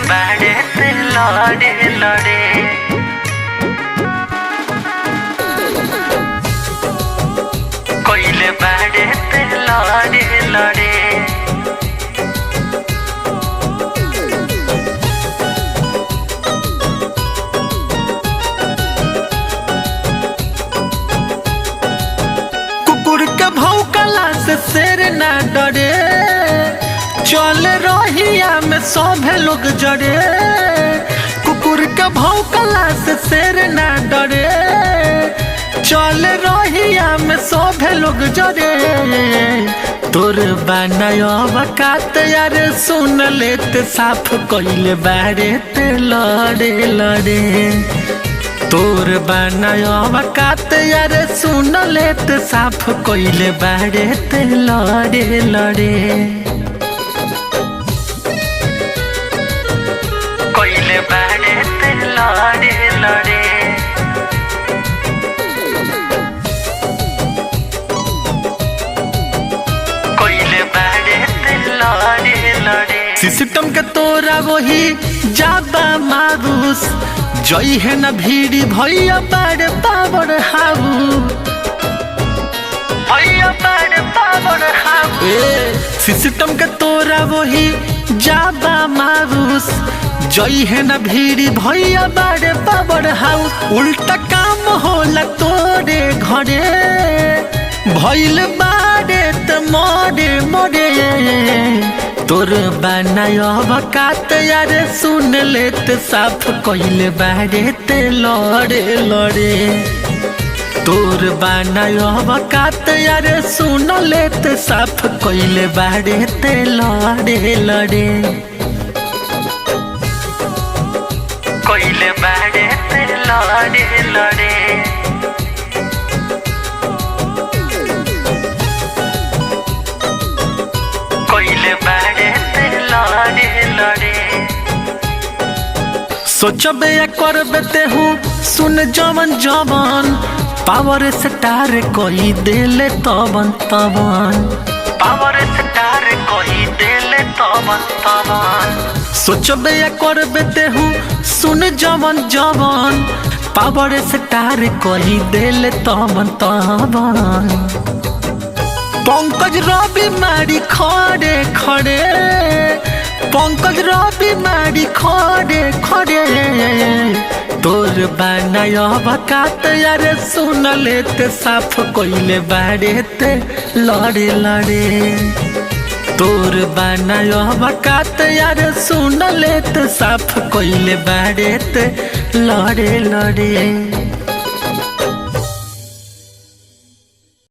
बाड़े ते लड़े लड़े। कइले बाड़े ते लड़े लड़े। कुकुर के भौकला से शेर ना डरे, चल रहिया में सभे लोग जड़े। कुकुर के भौकला से शेर ना डरे, चल रहिया में सभे लोग जड़े। तोर बनायब यार सुन लेते साफ कइले बारे ते लड़े लड़े। तोर बनायब यार सुन लेत साफ कइले बारे ते लड़े लड़े। कइले बारे ते लड़े लड़े। कइले बारे ते लड़े लड़े। सिस्टम के तोरा वही जाबा मारूस, जई है न भीड़ी भैया बाड़े पावर हाउ, भैया बाड़े पावर हाउ। ए सिस्टम के तोरा वही जाबा मारूस, जई है न भीड़ी भैया बाड़े पावर हाउ। उल्टा काम होला तोरे घरे, भइल बाड़े त मरे मरे। तोर बनायब कात यार सुन लेत साफ कइले बारे ते लड़े लड़े। तोर बनायब कात यार सुन लेत साफ कइले बारे ते लड़े लड़े। कइले बारे ते लड़े लड़े। कइले बारे ते लड़े लड़े। सोचबे या करबे तेहू सुन जवन जवन, पावर स्टार कोई देले तवन तवन, पावर स्टार कोई देले तवन तवन। सोचबे या करबे तेहू सुन जवन जवन, पावर स्टार कोई देले तवन तवन। पंकज रवि मारी खड़े खड़े, पंकज रवि मारी खड़े खड़े। तोर बनायब कात यार सुन लेते साफ कइले बारे ते लड़े लड़े। तोर बनायब कात यार सुन लेते साफ कइले बारे ते लड़े लड़े।